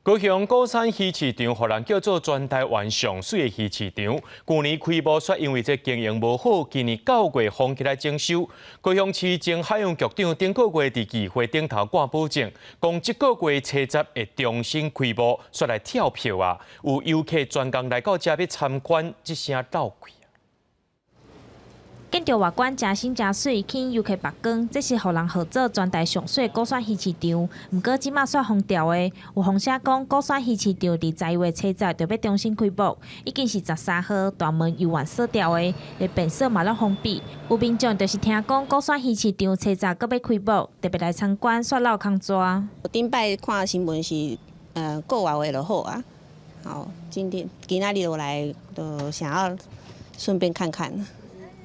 高雄鼓山魚市場，予人叫做全台灣上媠的魚市場。舊年開幕，卻因為這經營無好，今年9月封起來整修。高雄市前海洋局長頂個月佇議會頂頭掛保證，講這個月初十會重新開幕，煞來跳票啊！有遊客專工來到遮欲參觀，這聲鬥氣。建築外觀誠新誠媠，吸引遊客目光。這是予人號做全台上媠鼓山魚市場，毋過這馬煞封掉的。有風聲講，鼓山魚市場佇11月初十就欲重新開幕，已經是13號大門猶原鎖掉的，連便所嘛攏封閉。有民眾就是聽講鼓山魚市場初十閣欲開幕，特別來參觀，煞落空逝。我頂擺看新聞是，過外月就好啊。好，今天今仔日落來，就想要順便看看。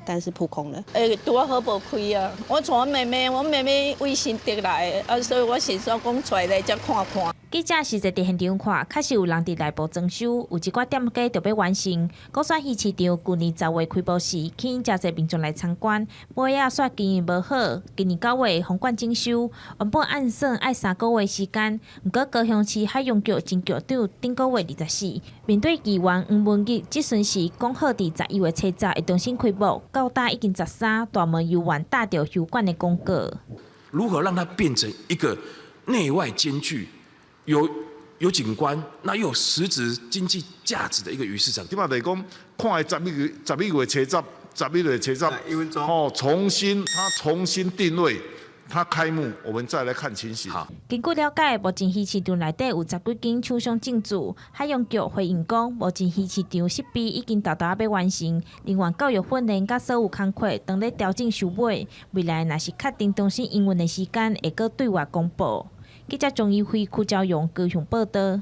但是撲空了。欸，拄仔好無開啊！我帶我妹妹，我妹妹為新竹來的，啊，所以我想說講出來遮看看。記者實際佇現場看，確實有人佇內部裝修，有一寡店家就欲完成。鼓山魚市場舊年10月開幕時，吸引誠濟民眾來參觀，尾仔煞經營無好，今年9月封館整修，原本按算愛3個月時間，毋過高雄市海洋局前局長頂個月24，面對議員黃文義質詢時，講好佇11月初十會重新開幕，到今已經13，大門猶原貼著休館的公告。如何讓它變成一個內外兼具，有景觀，那又有實質經濟價值的一個魚市場？這擺就是講，看十一月初十，11月初十，哦，重新它重新定位，它開幕，我們再來看情形。根據了解，目前魚市場內底有十幾間廠商進駐。海洋局回應講，目前魚市場設備已經沓沓仔欲完成，人員教育訓練佮所有工課當咧調整收尾。未來若是確定重新營運的時間，會閣對外公布。記者鍾怡輝、柯昭榮高雄報導。